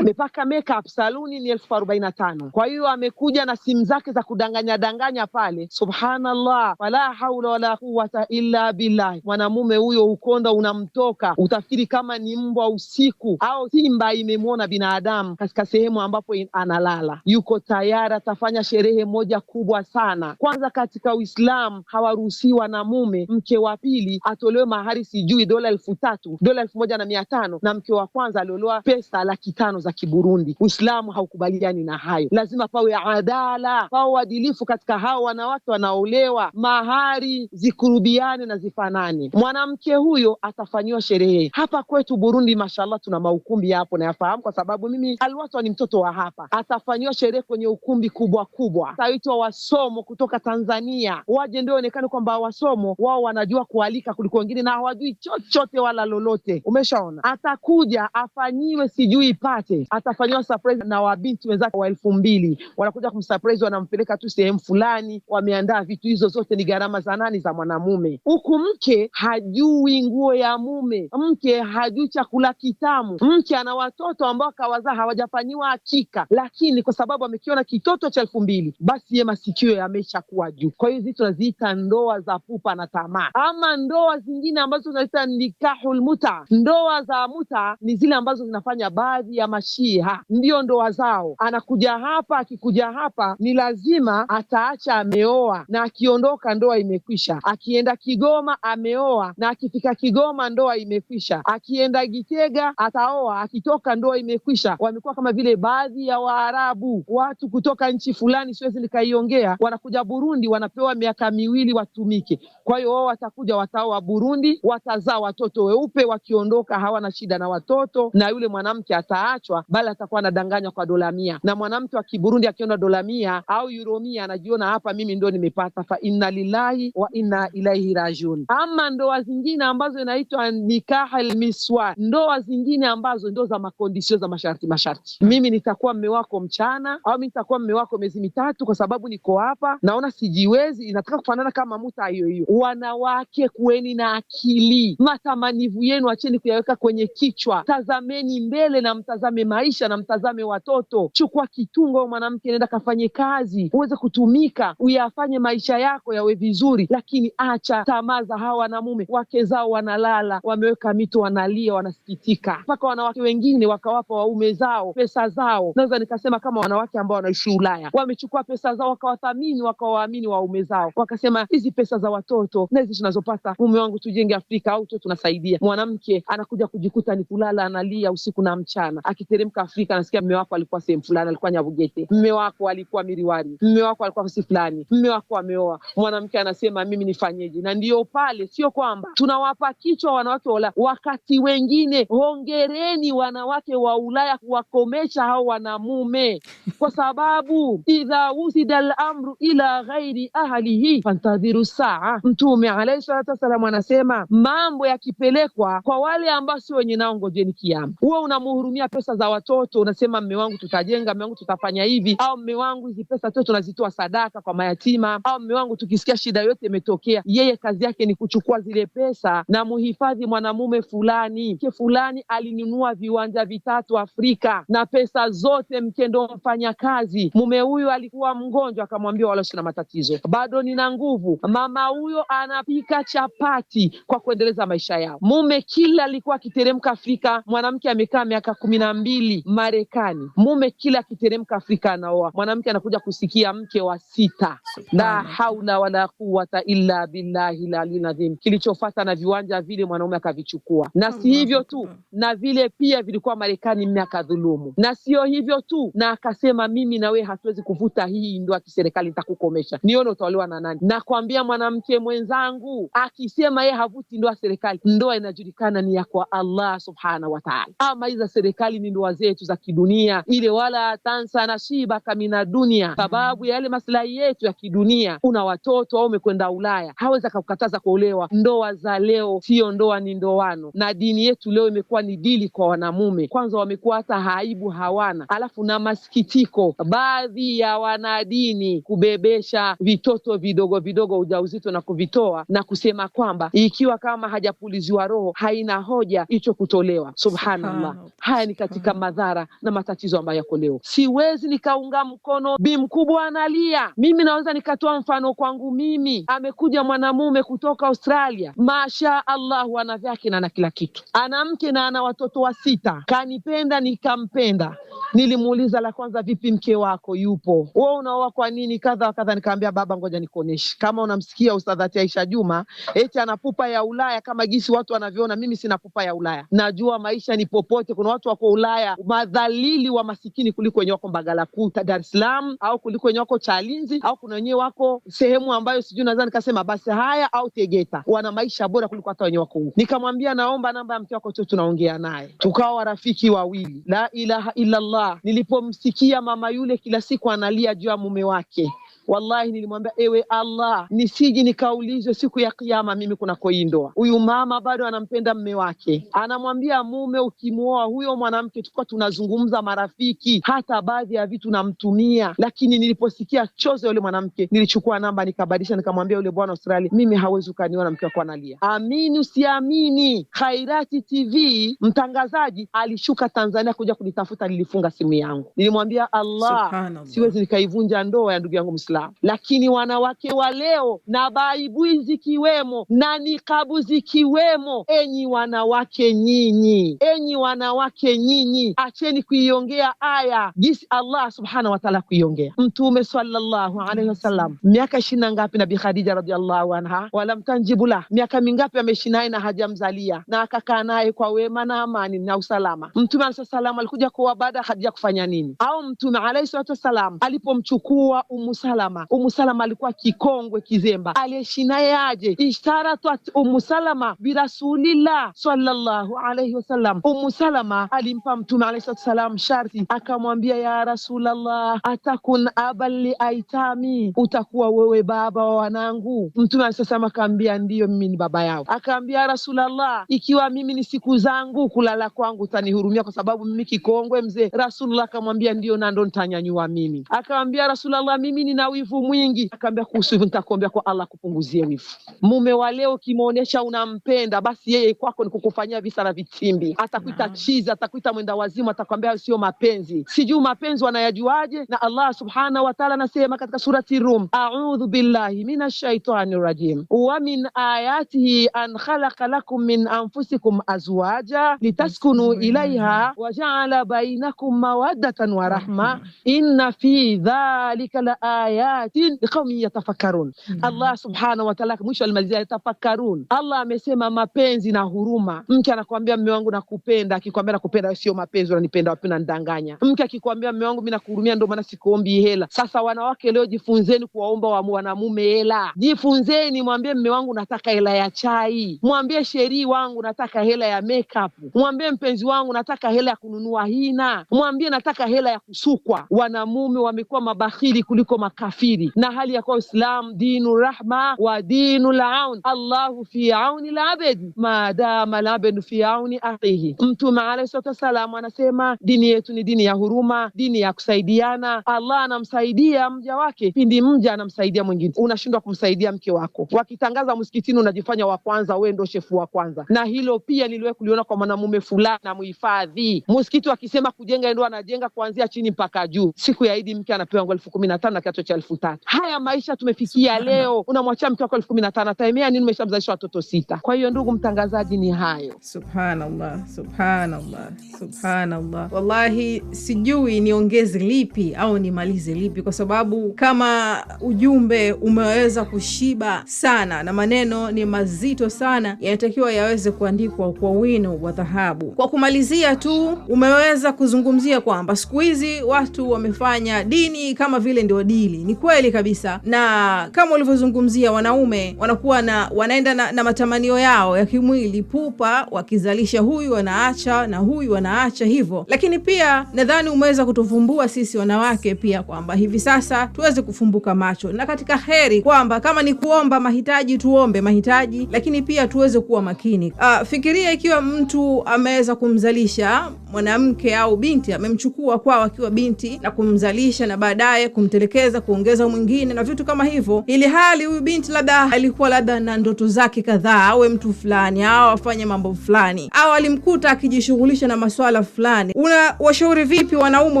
amepaka makeup saluni ni 1045. Kwa hiyo amekuja na simu zake za kudanganya danganya pale, subhanallah, wala haula wala quwwata illa billah. Mwanamume huyo ukonda unamtoka, utafikiri kama ni mbwa usiku au simba imemwona binadamu katika sehemu ambapo analala. Yuko tayari atafanya sherehe moja kubwa sana. Kwanza katika Uislamu hawaruhusiwa na mume mke wa pili atolewe mahari sijui dola 3000, dola 1500, na mke wa kwanza aliolewa pesa 500,000 za Kiburundi. Uislamu haukubaliani na hayo. Lazima pawe adala, pawe uadilifu katika hao wanawake wanaolewa, mahari zikurubiane na zifanane. Mwanamke huyo atafanyiwa sherehe. Hapa kwetu Burundi, mashallah, tuna maukumbi hapo nayafahamu kwa sababu mimi Alwatwa ni mtoto wa hapa. Atafanyiwa sherehe kwenye ukumbi kubwa kubwa, ataitwa wasomo kutoka Tanzania waje, ndio onekane kwamba wasomo wao wanajua kualika kuliko wengine na hawajui chochote wala lolote. Umeshaona, atakuja afanyiwe sijui pate, atafanyiwa surprise na wabinti wenzake wa 2000, wanakuja kumsurprise, wanampeleka tu sehemu fulani, wameandaa vitu. Hizo zote ni gharama za nani? Za mwanamume. Huku mke hajui nguo ya mume, mke hajui chakula kitamu, mke ana watoto ambao kawazaa hawajafanyiwa hakika, lakini kwa sababu amekiona kitoto cha 2000, basi ye masikio yameshakuwa juu. Kwa hiyo hizi tunaziita ndoa za pupa na tamaa, ama ndoa zingine ambazo tunaziita nikahul muta. Ndoa za muta ni zile ambazo zinafanya baadhi ya mashiha ndio ndoa zao. Anakuja hapa, akikuja hapa ni lazima ataacha ameoa, na akiondoka ndoa imekwisha. Akienda Kigoma ameoa, na akifika Kigoma ndoa imekwisha. Akienda Gitega ataoa, akitoka ndoa imekwisha. Wamekuwa kama vile baadhi ya Waarabu, watu kutoka nchi fulani, siwezi nikaiongea, wanakuja Burundi, wanapewa miaka 2 watumike. Kwa hiyo wao watakuja wataoa Burundi, watazaa watoto weupe, wakiondoka hawana shida na watoto, na yule mwanamke ataachwa, bali atakuwa anadanganywa kwa dola 100. Na mwanamke wa Kiburundi akiona dola 100 au euro 100 anajiona hapa, mimi ndo nimepata. Fa inna lillahi wa inna ilaihi rajiun. Ama ndoa zingine ambazo inaitwa nikah almiswa, ndoa zingine ambazo ndo za makondisio za masharti masharti, mimi nitakuwa mme wako mchana au mimi nitakuwa mme wako miezi 3, kwa sababu sababu niko hapa naona sijiwezi, inataka kufanana kama muta hiyo hiyo. Wanawake, kuweni na akili, matamanivu yenu acheni kuyaweka kwenye kichwa, tazameni mbele na mtazame maisha na mtazame watoto. Chukua kitungo mwanamke, nenda kafanye kazi, uweze kutumika, uyafanye maisha yako yawe vizuri, lakini acha tamaa za hawa wanamume. Wake zao wanalala, wameweka mito, wanalia, wanasikitika, mpaka wanawake wengine wakawapa waume zao pesa zao. Naweza nikasema kama wanawake ambao wanaishi Ulaya wamechukua pesa zao wakawathamini, wakawaamini waume zao, wakasema hizi pesa za watoto na hizi tunazopata mume wangu tujenge Afrika au tu tunasaidia. Mwanamke anakuja kujikuta ni kulala, analia usiku na mchana. Akiteremka Afrika anasikia mume wako alikuwa sehemu fulani, alikuwa Nyabugete, mume wako alikuwa Miriwari, mume wako alikuwa si fulani, mume wako ameoa. Mwanamke anasema mimi nifanyeje? Na ndiyo pale, sio kwamba tunawapa kichwa wanawake wa Ulaya. Wakati wengine hongereni wanawake wa Ulaya kuwakomesha hao wanamume, kwa sababu idha wusida al-amru ila ghairi ahlihi fantadhiru saa. Mtume alayhi salatu wasalam anasema mambo yakipelekwa kwa wale ambao sio wenye nao, ngojeni kiama. Wewe unamhurumia pesa za watoto, unasema mme wangu tutajenga, mme wangu tutafanya hivi, au mme wangu hizi pesa tu tunazitoa sadaka kwa mayatima, au mme wangu tukisikia shida yote imetokea, yeye kazi yake ni kuchukua zile pesa na muhifadhi mwanamume fulani. Mke fulani alinunua viwanja vitatu Afrika na pesa zote, mke ndo mfanya kazi. Mume huyu alikuwa mgonjwa, akamwambia wala sina matatizo, bado nina nguvu. Mama huyo anapika chapati kwa kuendeleza maisha yao. Mume kila alikuwa akiteremka Afrika, mwanamke amekaa miaka 12 Marekani, mume kila akiteremka Afrika anaoa mwanamke, anakuja kusikia mke wa 6. La haula wala quwwata illa billahi al-aliyyil azim. Kilichofuata na viwanja vile mwanaume akavichukua, na si hivyo tu, na vile pia vilikuwa Marekani, mume akadhulumu. Na sio hivyo tu, na akasema mimi na wewe hatuwezi kuvuta hii ndoa kiserikali, nitakukomesha, nione utaolewa na nani. Nakwambia mwanamke mwenzangu, akisema yeye havuti ndoa serikali, ndoa inajulikana ni ya kwa Allah subhanahu wa ta'ala. Ama hizo serikali ni ndoa zetu za kidunia, ile wala tansa nasiba kamina dunia, sababu ya yale maslahi yetu ya kidunia. Una watoto au umekwenda Ulaya, hawezi akakukataza kuolewa. Ndoa za leo sio ndoa, ni ndoano. Na dini yetu leo imekuwa ni dili kwa wanamume. Kwanza wamekuwa hata haibu hawana, alafu na masikitiko, baadhi ya wanadini kubebesha vitoto vidogo vidogo ujauzito na kuvitoa na kusema kwamba ikiwa kama hajapuliziwa roho haina hoja hicho kutolewa. Subhanallah, haya ni katika madhara na matatizo ambayo yako leo. Siwezi nikaunga mkono bi mkubwa analia. Mimi naweza nikatoa mfano kwangu mimi. Amekuja mwanamume kutoka Australia, masha Allah, ana vyake na ana kila kitu, ana mke na ana watoto 6. Kanipenda nikampenda. Nilimuuliza la kwanza, vipi mke wako yupo? Wewe unaoa kwa nini? Kadha kadha. Nikamwambia baba, ngoja nikuoneshe. Kama unamsikia Ustadhati Aisha Juma eti ana pupa ya Ulaya kama gisi watu wanavyoona, mimi sina pupa ya Ulaya. Najua maisha ni popote. Kuna watu wako Ulaya madhalili wa masikini kuliko wenye wako Mbagala Kuu, Dar es Salaam, au kuliko wenye wako Chalinzi, au kuna wenye wako sehemu ambayo sijui nadhani nikasema basi haya au Tegeta, wana maisha bora kuliko hata wenye wako huko. Nikamwambia naomba namba ya mke wako tu tunaongea naye. Tukawa rafiki wawili. La ilaha illa Allah. Nilipomsikia mama yule kila siku analia juu ya mume wake, wallahi nilimwambia ewe Allah, nisiji nikaulizwe siku ya kiyama mimi kunako hii ndoa. Huyu mama bado anampenda mume wake, anamwambia mume, ukimuoa huyo mwanamke, tulikuwa tunazungumza marafiki, hata baadhi ya vitu namtumia. Lakini niliposikia chozo yule mwanamke, nilichukua namba nikabadilisha, nikamwambia yule bwana Australia, mimi hawezi ukaniona mke wako analia. Amini usiamini, Khairati TV mtangazaji alishuka Tanzania kuja kunitafuta, nilifunga simu yangu. Nilimwambia Allah, siwezi nikaivunja ndoa ya ndugu yangu Muislamu. Lakini wanawake wa leo na baibui zikiwemo na nikabu zikiwemo, enyi wanawake nyinyi, enyi wanawake nyinyi, acheni kuiongea aya jinsi Allah subhanahu wa ta'ala kuiongea. Mtume sallallahu alaihi wasallam miaka 20 ngapi na Bi Khadija radhiallahu anha, wala mtanjibula, miaka mingapi ameishi naye na hajamzalia, na akakaa naye kwa wema na amani na usalama. Mtume alaihi wasallam alikuja kuoa baada ya Khadija kufanya nini? Au Mtume alaihi salatu wasallam alipomchukua Ummu Salama, Ummu Salama alikuwa kikongwe kizemba, aliishi naye aje? Ishtaratu Ummu Salama bi Rasulillah sallallahu alaihi wasallam. Ummu Salama alimpa Mtume alaihi salatu wasallam sharti, akamwambia ya Rasulallah, atakun abali aitami, utakuwa wewe baba wa wanangu. Mtume alaihi wasallam akaambia ndiyo, mimi ni baba yao. Akaambia Rasulallah, ikiwa mimi ni siku zangu kulala kwangu utanihurumia kwa sababu mimi kikongwe mzee. Rasulullah akamwambia ndiyo, na ndo nitanyanyua mimi. Akamwambia Rasulallah, mimi nina wivu mwingi. Akaambia kuhusu wivu, nitakuombea kwa Allah kupunguzie wivu. Mume wa leo ukimwonyesha unampenda, basi yeye kwako ni kukufanyia visa na vitimbi, atakuita chizi, atakuita mwenda wazimu, atakwambia sio mapenzi. Sijui mapenzi wanayajuaje? Na Allah subhanahu wa ta'ala anasema katika surati Rum, a'udhu billahi minash shaitani rajim wa min ayatihi an khalaqa lakum min anfusikum azwaja litaskunu ilaiha wa ja'ala bainakum mawaddatan wa rahma inna fi dhalika la ayatin liqaumin yatafakkarun. Allah subhanahu wa ta'ala mwisho alimalizia yatafakkarun. Allah amesema mapenzi na huruma. Mke anakuambia mume wangu nakupenda, akikwambia nakupenda sio mapenzi, unanipenda wapi? Unanidanganya. Mke akikwambia mume wangu mimi nakuhurumia, ndio maana sikuombi hela. Sasa wanawake leo jifunzeni kuwaomba wanamume hela. Jifunzeni, mwambie mume wangu nataka hela ya chai, mwambie sheri wangu nataka hela ya makeup, mwambie mpenzi wangu nataka hela ya kununua hina, mwambie nataka hela ya kusukwa. Wanamume wamekuwa mabakhili kuliko makafiri, na hali ya kuwa Uislamu dinu rahma wa dinu laun, Allahu fi auni labed madama labed fi auni akhihi. Mtume alayhi salatu wasalam anasema dini yetu ni dini ya huruma, dini ya kusaidiana. Allah anamsaidia mja wake pindi mja anamsaidia mwingine. Unashindwa kumsaidia mke wako, wakitangaza msikitini unajifanya wa kwanza, wewe ndio shefu wa kwanza. Na hilo pia niliwahi kuliona kwa mwanamume fulani na muhifadhi msikiti, akisema kujenga ndio anajenga kuanzia chini mpaka juu. Siku ya Idi mke anapewa 15,000 na kiato cha 3,000. Haya maisha tumefikia leo, unamwachia mke wako 15,000, ataemea nini? Umeshamzalisha watoto 6. Kwa hiyo ndugu mtangazaji, ni hayo. Subhanallah, subhanallah, subhanallah. Wallahi sijui niongeze lipi au nimalize lipi, kwa sababu kama ujumbe umeweza kushiba sana na maneno ni mazito sana, yanatakiwa yaweze kuandikwa kwa wino wa dhahabu. Kwa kumalizia tu, umeweza kuzungumzia kwamba siku hizi watu wamefanya dini kama vile ndio dili. Ni kweli kabisa, na kama ulivyozungumzia, wanaume wanakuwa na wanaenda na matamanio yao ya kimwili pupa, wakizalisha huyu wanaacha na huyu wanaacha hivyo. Lakini pia nadhani umeweza kutufumbua sisi wanawake pia kwamba hivi sasa tuweze kufumbuka macho, na katika heri kwamba kama ni kuomba mahitaji tuombe mahitaji, lakini pia tuweze kuwa makini. Fikiria ikiwa mtu ameweza kumzalisha mwanamke au binti, amemchukua kwao akiwa binti na kumzalisha na baadaye kumtelekeza, kuongeza mwingine na vitu kama hivyo, ili hali huyu binti labda alikuwa labda na ndoto zake kadhaa, awe mtu fulani au afanye mambo fulani, au alimkuta akijishughulisha na masuala fulani. Una washauri vipi wanaume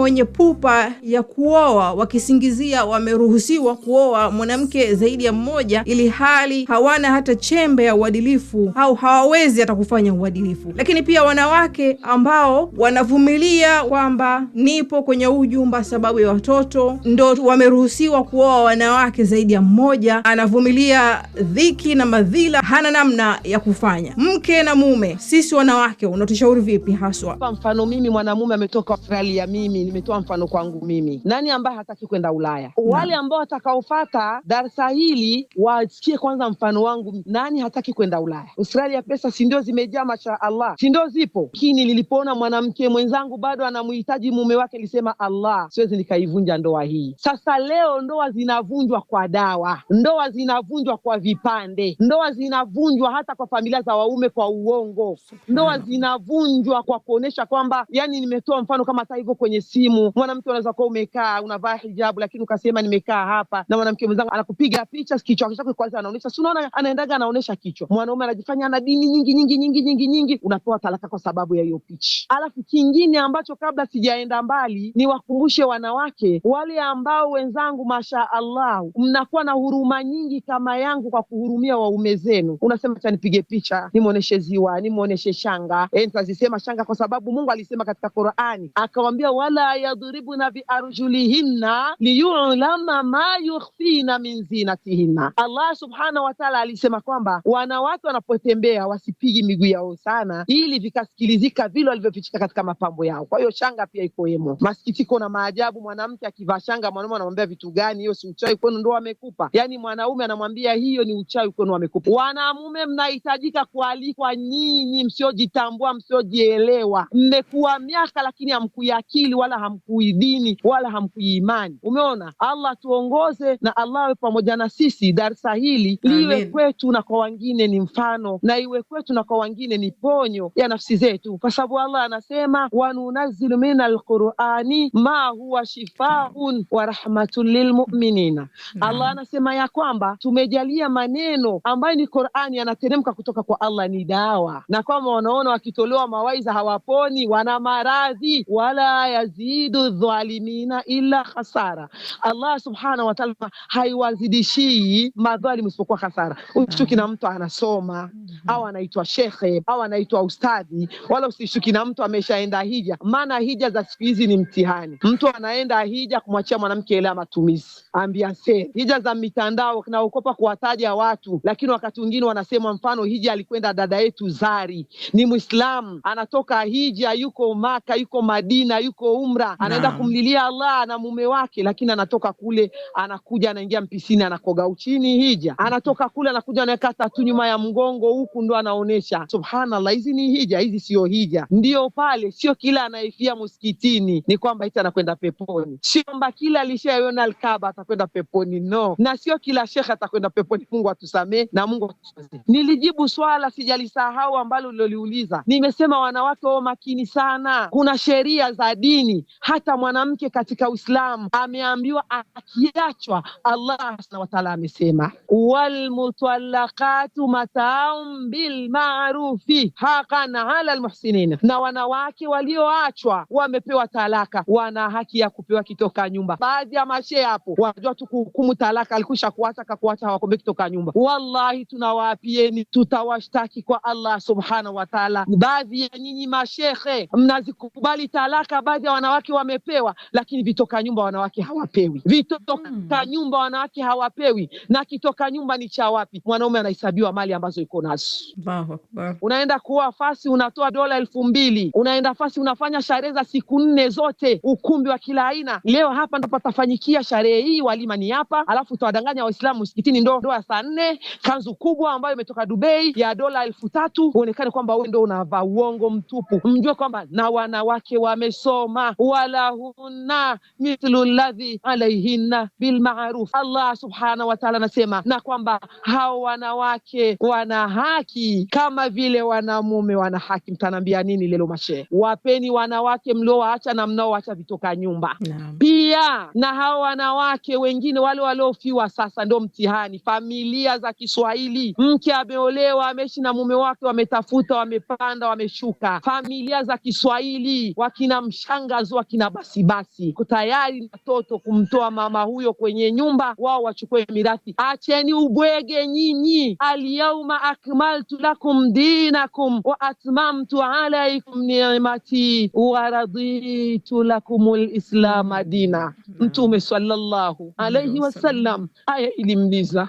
wenye pupa ya kuoa wakisingizia wameruhusiwa kuoa mwanamke zaidi ya mmoja, ili hali hawana hata chembe ya uadilifu au hawawezi hata kufanya uadilifu? Lakini pia wanawake ambao wanavumilia kwamba nipo kwenye ujumba sababu ya watoto, ndo wameruhusiwa kuoa wanawake zaidi ya mmoja, anavumilia dhiki na madhila, hana namna ya kufanya. Mke na mume, sisi wanawake unatushauri vipi haswa? Kwa mfano mimi mwanamume ametoka Australia, mimi nimetoa mfano kwangu mimi, nani ambaye hataki kwenda Ulaya? Wale ambao watakaofuata darasa hili wasikie kwanza mfano wangu, nani hataki kwenda Ulaya? Australia pesa si ndio zimejaa, masha Allah, si ndio zipo? Lakini nilipoona mwanamke mwenzangu bado anamhitaji mume wake, nilisema Allah, siwezi nikaivunja ndoa hii. Sasa leo ndoa zinavunjwa kwa dawa, ndoa zinavunjwa kwa vipande, ndoa zinavunjwa hata kwa familia za waume kwa uongo, ndoa zinavunjwa kwa kuonesha kwamba, yani nimetoa mfano kama hata hivyo kwenye simu, mwanamke unaweza kuwa umekaa unavaa hijabu, lakini ukasema nimekaa hapa na mwanamke mwenzangu anakupiga picha, kichwa chako kwanza anaonesha, si unaona, anaendaga anaonesha kichwa. Mwanaume anajifanya ana dini nyingi nyingi nyingi nyingi nyingi, unapewa talaka kwa sababu ya hiyo picha. Alafu kingine ambacho kabla sijaenda mbali, niwakumbushe wanawake wale ambao wenzangu, masha Allah, mnakuwa na huruma nyingi kama yangu kwa kuhurumia waume zenu. Unasema acha nipige picha, nimuoneshe ziwa, nimuoneshe shanga. Nitazisema shanga kwa sababu Mungu alisema katika Qur'ani, akawambia wala yadribuna biarjulihinna liyulama ma yukhfina min zinatihinna. Allah subhanahu wa ta'ala alisema kwamba wanawake wanapotembea wasipigi miguu yao sana, ili vikasikilizika vile walivyofichika katika mapambo yao. Kwa hiyo shanga pia iko hemo. Masikitiko na maajabu, mwanamke akivaa shanga, mwanaume anamwambia vitu gani? Hiyo si uchawi kwenu ndo amekupa? Yani mwanaume anamwambia hiyo ni uchawi kwenu amekupa. Wanamume mnahitajika kualikwa nyinyi msiojitambua, msiojielewa. Mmekuwa miaka lakini hamkuiakili wala hamkuidini wala hamkuiimani. Umeona? Allah tuongoze na Allah awe pamoja na sisi. Darsa hili liwe kwetu na kwa wengine ni mfano, na iwe kwetu na kwa wengine ni ponyo ya nafsi zetu, kwa sababu Allah anasema anasema wanunazilu min alqurani ma huwa shifaun wa rahmatun lilmuminina. Allah anasema ya kwamba tumejalia maneno ambayo ni Qurani yanateremka kutoka kwa Allah ni dawa, na kwamba wanaona wakitolewa mawaidha hawaponi, wana maradhi, wala yazidu dhalimina illa khasara. Allah subhanahu wa ta'ala haiwazidishii madhalimu isipokuwa hasara. Usishuki na mtu anasoma au anaitwa shekhe au anaitwa ustadhi, wala usishuki na mtu ameshaenda hija, maana hija za siku hizi ni mtihani. Mtu anaenda hija kumwachia mwanamke hela ya matumizi, ambia se hija za mitandao, naokopa kuwataja watu, lakini wakati mwingine wanasema, mfano hija alikwenda dada yetu Zari, ni Muislamu, anatoka hija, yuko Maka, yuko Madina, yuko Umra, anaenda kumlilia Allah na mume wake, lakini anatoka kule anakuja anaingia mpisini anakoga uchini hija, anatoka kule anakuja anaweka tatu nyuma ya mgongo huku ndo anaonesha. Subhanallah, hizi ni hija, hizi sio hija. Ndio pale, sio kila anayefia msikitini ni kwamba eti anakwenda peponi, sio kwamba kila alishaiona Alkaba atakwenda peponi, no, na sio kila shekhe atakwenda peponi. Mungu atusamee na Mungu atusamehe. Nilijibu swala sijalisahau ambalo uliloliuliza. Nimesema wanawake wao makini sana, kuna sheria za dini. Hata mwanamke katika Uislamu ameambiwa akiachwa, Allah subhanahu wa ta'ala amesema walmutallaqatu mataun bilmarufi haqan ala almuhsinin, na wanawake walioachwa wamepewa talaka wana haki ya kupewa kitoka nyumba. Baadhi ya mashehe hapo wanajua tu kuhukumu talaka, alikwisha kuacha kakuacha, hawakombe kitoka nyumba. Wallahi tunawaapieni, tutawashtaki kwa Allah subhanahu wa ta'ala. Baadhi ya nyinyi mashehe mnazikubali talaka, baadhi ya wanawake wamepewa, lakini vitoka nyumba wanawake hawapewi. Vitoka nyumba wanawake hawapewi, na kitoka nyumba ni cha wapi? Mwanaume anahesabiwa mali ambazo yuko nazo. Allahu akbar. Unaenda kuoa fasi unatoa dola 2000, unaenda fasi unafanya sherehe za siku 4 zote, ukumbi wa kila aina. Leo hapa ndo patafanyikia sherehe hii, walima ni hapa, alafu utawadanganya Waislamu msikitini, ndo ndoa saa 4, kanzu kubwa ambayo imetoka Dubai ya dola 3000, uonekane kwamba wewe ndo unavaa. Uongo mtupu. Mjue kwamba na wanawake wamesoma, wala hunna mithlu alladhi alaihinna bilmaruf. Allah subhanahu wa ta'ala anasema na kwamba hao wanawake wana haki kama vile wanamume wana haki. Mtanambia nini lelo mashehe? Wapeni wanawake mliowaacha na mnaoacha vitoka nyumba. Naam. Pia na hao wanawake wengine wale waliofiwa sasa ndio mtihani. Familia za Kiswahili, mke ameolewa, ameishi na mume wake, wametafuta, wamepanda, wameshuka. Familia za Kiswahili, wakina mshangazo, wakina basibasi, tayari watoto kumtoa mama huyo kwenye nyumba, wao wachukue mirathi. Acheni ubwege nyinyi. Alyauma akmaltu lakum dinakum wa atmamtu alaikum ni'mati wa raditu lakumul islama dina. Mtume sallallahu alaihi wasallam, aya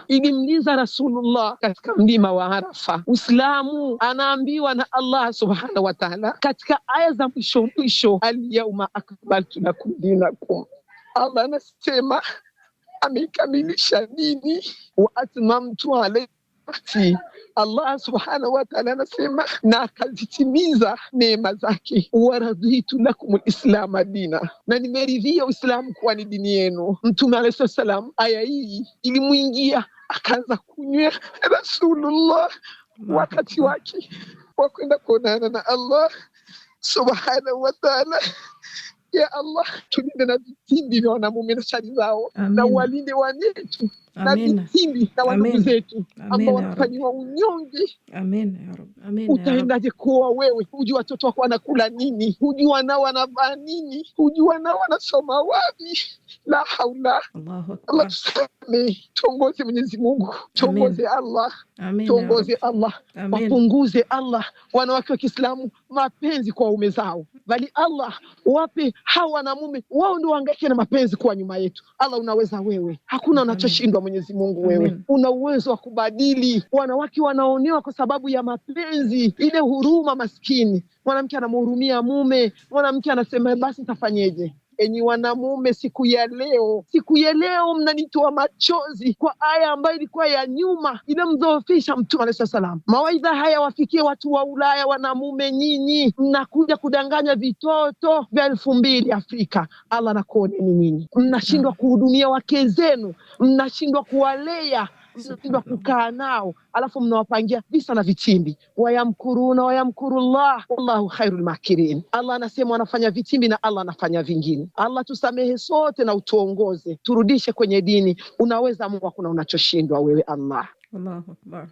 ilimliza Rasulullah katika mlima wa Arafa. Uislamu anaambiwa na Allah subhanahu wa ta'ala katika aya za mwisho mwisho, alyauma akmaltu lakum dinakum. Allah anasema ameikamilisha dini, wa atmamtu alaikum. Allah subhanahu wa ta'ala anasema na akazitimiza neema zake, waraditu lakum lislama dina, na nimeridhia Uislamu kuwa ni dini yenu. Mtume alayhi salam, aya hii ilimwingia akaanza kunywa Rasulullah wakati wake wa kwenda kuonana na Allah subhanahu wa ta'ala. Ya Allah, tulinde na vitimbi vya wanamume na shari zao, na walinde wanetu na vitimbi na wandugu zetu ambao wanafanyiwa unyonge. Utaendaje kuoa wewe? Hujui watoto wako wanakula nini, hujui wanao wanavaa nini, hujui wanao wanasoma wapi. La haula. Allah tusamehe, tuongoze Mwenyezi Mungu, tuongoze Allah, tuongoze Allah, wapunguze Allah wanawake wa Kiislamu mapenzi kwa waume zao, bali Allah wape hawa wanamume wao ndio wahangaike na mapenzi kwa nyuma yetu. Allah unaweza wewe, hakuna unachoshindwa Mwenyezi Mungu. Wewe una uwezo wa kubadili. Wanawake wanaonewa kwa sababu ya mapenzi, ile huruma. Maskini mwanamke anamhurumia mume, mwanamke anasema basi nitafanyeje? Enyi wanamume, siku ya leo mnanitoa machozi kwa aya ambayo ilikuwa ya nyuma inamdhoofisha Mtume alayhi salam. Mawaidha haya wafikie watu wa Ulaya. Wanamume nyinyi mnakuja kudanganya vitoto vya 2000 Afrika. Allah anakuoneni nyinyi, mnashindwa kuhudumia wake zenu, mnashindwa kuwalea. Mnashindwa kukaa nao, alafu mnawapangia visa na vitimbi. Wayamkuruna wayamkurullah wallahu khairul makirin. Allah anasema wanafanya vitimbi na Allah anafanya vingine. Allah tusamehe sote na utuongoze, turudishe kwenye dini. Unaweza Mungu, hakuna unachoshindwa wewe Allah. Allahu akbar.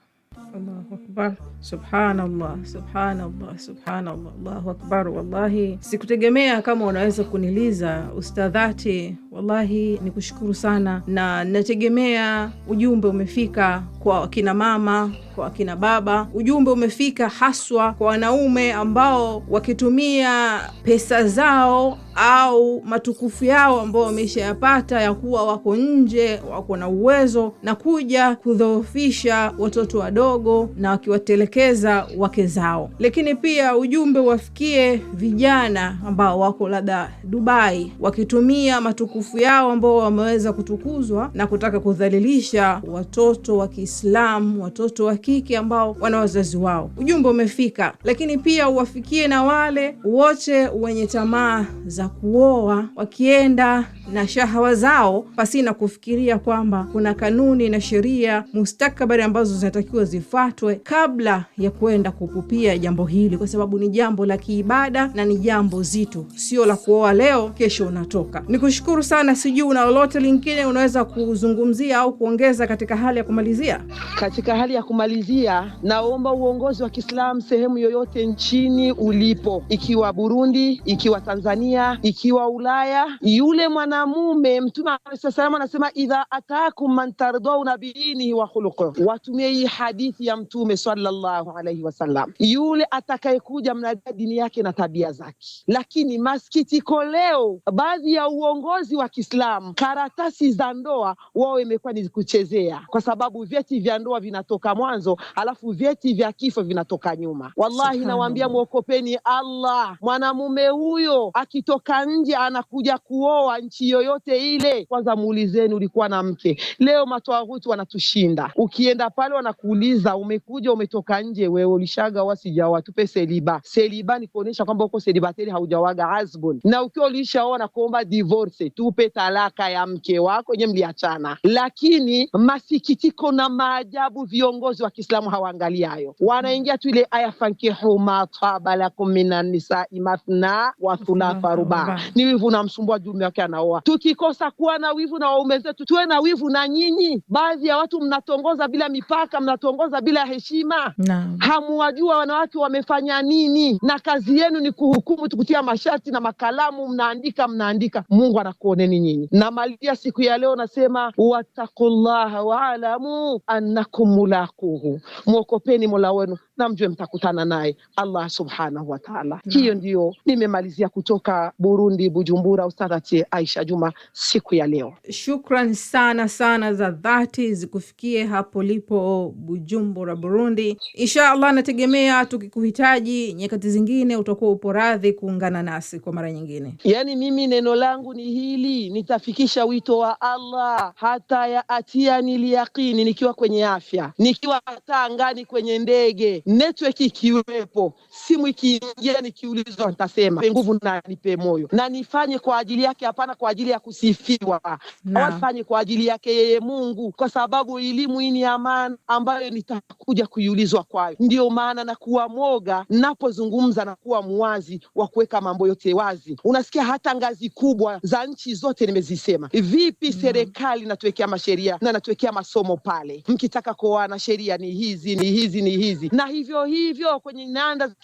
Allahu akbar. Subhanallah, subhanallah, subhanallah. Allahu akbar. Wallahi sikutegemea kama unaweza kuniliza ustadhati. Wallahi nikushukuru sana, na nategemea ujumbe umefika kwa wakina mama, kwa wakina baba. Ujumbe umefika haswa kwa wanaume ambao wakitumia pesa zao au matukufu yao ambao wameshayapata ya kuwa wako nje, wako na uwezo, na kuja kudhoofisha watoto wadogo na wakiwatelekeza wake zao. Lakini pia ujumbe wafikie vijana ambao wako labda Dubai, wakitumia matukufu yao ambao wameweza kutukuzwa na kutaka kudhalilisha watoto wa Kiislamu, watoto wa kike ambao wana wazazi wao. Ujumbe umefika, lakini pia uwafikie na wale wote wenye tamaa za kuoa, wakienda na shahawa zao pasina kufikiria kwamba kuna kanuni na sheria mustakabali ambazo zinatakiwa zifuatwe kabla ya kwenda kupupia jambo hili, kwa sababu ni jambo la kiibada na ni jambo zito, sio la kuoa leo kesho unatoka. Nikushukuru sana, sijui una lolote lingine unaweza kuzungumzia au kuongeza katika hali ya kumalizia? Katika hali ya kumalizia, naomba uongozi wa Kiislamu sehemu yoyote nchini ulipo, ikiwa Burundi, ikiwa Tanzania, ikiwa Ulaya, yule mwanamume, Mtume alayhi salamu anasema idha atakum man tardawna bidinihi wa khuluqihi, watumie hii hadithi ya Mtume sallallahu alayhi wasallam, yule atakayekuja mnajua dini yake na tabia zake. Lakini masikitiko leo, baadhi ya uongozi wa Kiislamu karatasi za ndoa wao imekuwa ni kuchezea, kwa sababu vyeti vya ndoa vinatoka mwanzo, alafu vyeti vya kifo vinatoka nyuma. Wallahi nawaambia, mwokopeni Allah. Mwanamume huyo akitoka nje anakuja kuoa nchi yoyote ile, kwanza muulizeni ulikuwa na mke. Leo matwaguti wanatushinda, ukienda pale wanakuuliza umekuja umetoka nje, wewe ulishaga wasijawa, tupe seliba. Seliba ni kuonyesha kwamba uko selibateri, haujawaga husband. Na ukiwa ulishaoa na kuomba divorce, tupe talaka ya mke wako yenye mliachana. Lakini masikitiko na maajabu, viongozi wa Kiislamu hawaangalii hayo, wanaingia tu ile aya fankihu ma taba lakum minan nisai mathna wa thulatha ruba. Ni wivu unamsumbua jume wake anaoa. Tukikosa kuwa na wivu na waume zetu, tuwe na wivu na nyinyi. Baadhi ya watu mnatongoza bila mipaka, mnatongoza bila heshima. Hamuwajua wanawake wamefanya nini, na kazi yenu ni kuhukumu, tukutia masharti na makalamu, mnaandika mnaandika. Mungu anakuoneni nyinyi. Namalizia siku ya leo nasema wattaqullaha waalamu annakum mulaquhu, mwokopeni Mola wenu na mjue mtakutana naye Allah subhanahu wa ta'ala. Hiyo ndiyo nimemalizia kutoka Burundi, Bujumbura, Ustadhati Aisha Juma siku ya leo. Shukran sana sana za dhati zikufikie hapo lipo Bujumbura, Burundi. Insha Allah nategemea tukikuhitaji nyakati zingine utakuwa upo radhi kuungana nasi kwa mara nyingine. Yani mimi neno langu ni hili, nitafikisha wito wa Allah hata ya atia niliyaqini, nikiwa kwenye afya, nikiwa hata angani kwenye ndege, network ikiwepo, simu ikiingia, nikiulizwa nitasema nguvu na nipe moyo na nifanye kwa ajili yake, hapana kwa ajili ya kusifiwa. Wafanye kwa ajili yake yeye Mungu, kwa sababu elimu hii ni amana ambayo nitakuja kuiulizwa kwayo. Ndiyo maana na kuwa mwoga napozungumza na kuwa muwazi wa kuweka mambo yote wazi. Unasikia hata ngazi kubwa za nchi zote nimezisema. Vipi serikali natuwekea masheria na natuwekea masomo pale, mkitaka kuoana sheria ni hizi ni hizi ni hizi, na hivyo hivyo kwenye nanda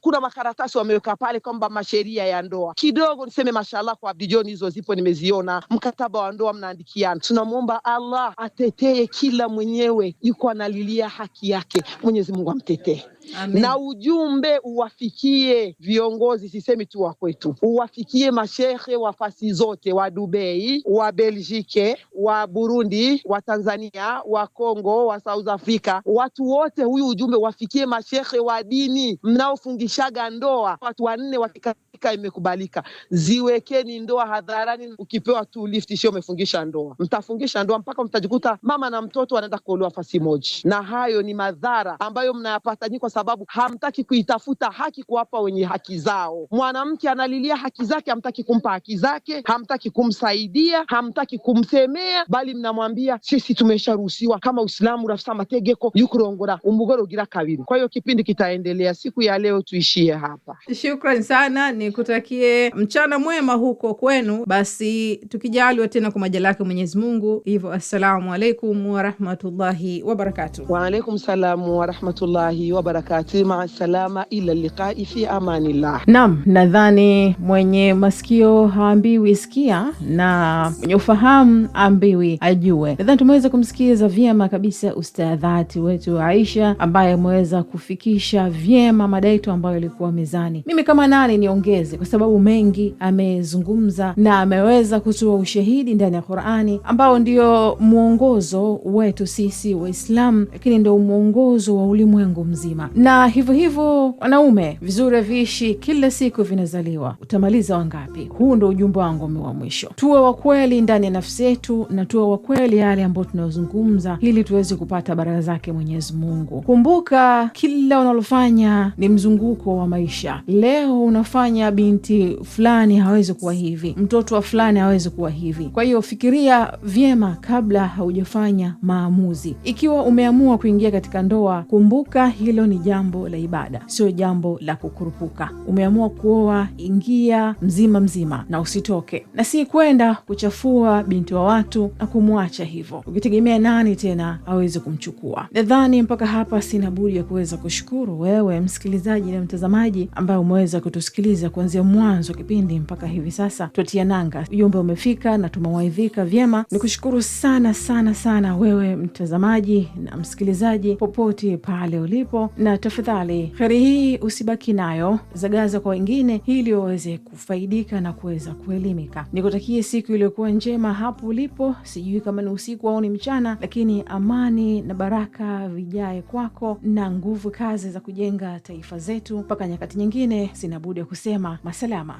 kuna makaratasi wameweka pale kwamba masheria ya ndoa. Kidogo niseme mashallah kwa Abdi John, hizo zipo nimeziona. Mkataba wa ndoa mnaandikiana. Tunamwomba Allah atetee kila mwenyewe yuko analilia haki yake, Mwenyezi Mungu amtetee. Amen. Na ujumbe uwafikie viongozi, sisemi tu wa kwetu, uwafikie mashehe wa fasi zote, wa Dubai, wa Belgike, wa Burundi, wa Tanzania, wa Kongo, wa South Africa, watu wote, huyu ujumbe wafikie mashehe wa dini mnaofungishaga ndoa, watu wanne wakikatika imekubalika, ziwekeni ndoa hadharani. Ukipewa tu lift sio umefungisha ndoa, mtafungisha ndoa mpaka mtajikuta mama na mtoto wanaenda kuolewa fasi moja, na hayo ni madhara ambayo mnayapata nyinyi, kwa sababu hamtaki kuitafuta haki kuwapa wenye haki zao. Mwanamke analilia haki zake, hamtaki kumpa haki zake, hamtaki kumsaidia, hamtaki kumsemea, bali mnamwambia sisi tumesharuhusiwa kama Uislamu rafisa mategeko yukurongora umugore ugira kabiri. Kwa hiyo kipindi kitaendelea. Siku ya leo tuishie hapa. Shukran sana, nikutakie mchana mwema huko kwenu. Basi tukijaliwa tena kwa majaliwa yake Mwenyezi Mungu. Hivyo assalamu alaikum warahmatullahi wabarakatuh. Wa alaikum salamu warahmatullahi wabarakatuh. Maa salama, ila liqai fi amanillah. Naam, nadhani mwenye masikio haambiwi sikia na mwenye ufahamu ambiwi ajue. Nadhani tumeweza kumsikiza vyema kabisa ustadhati wetu Aisha ambaye ameweza kufikisha vyema mada yetu ambayo ilikuwa mezani. Mimi kama nani niongeze, kwa sababu mengi amezungumza na ameweza kutoa ushahidi ndani ya Qur'ani ambao ndio mwongozo wetu sisi Waislamu, lakini ndio mwongozo wa ulimwengu mzima. Na hivyo hivyo wanaume, vizuri viishi kila siku vinazaliwa, utamaliza wangapi? Huu ndio ujumbe wangu wa mwisho. Tuwe wa kweli ndani ya nafsi yetu na tuwe wa kweli yale ambayo tunayozungumza, ili tuweze kupata baraka zake Mwenyezi Mungu. Kumbuka kila unalofanya ni mzunguko wa maisha. Leo unafanya binti fulani hawezi kuwa hivi, mtoto wa fulani hawezi kuwa hivi. Kwa hiyo fikiria vyema kabla haujafanya maamuzi. Ikiwa umeamua kuingia katika ndoa, kumbuka hilo ni jambo la ibada, sio jambo la kukurupuka. Umeamua kuoa, ingia mzima mzima na usitoke, na si kwenda kuchafua binti wa watu na kumwacha hivyo, ukitegemea nani tena aweze kumchukua. Nadhani mpaka hapa sina budi ya kuweza kushukuru wewe msikilizaji na mtazamaji ambaye umeweza kutusikiliza kuanzia mwanzo kipindi mpaka hivi sasa tutia nanga. Ujumbe umefika na tumewaidhika vyema. Nikushukuru sana sana sana wewe mtazamaji na msikilizaji popote pale ulipo, na tafadhali kheri hii usibaki nayo, zagaza kwa wengine ili waweze kufaidika na kuweza kuelimika. Nikutakie siku iliyokuwa njema hapo ulipo, sijui kama ni usiku au ni mchana, lakini amani na baraka vijae kwako na nguvu kazi za kujenga taifa zetu. Mpaka nyakati nyingine, sina budi ya kusema masalama.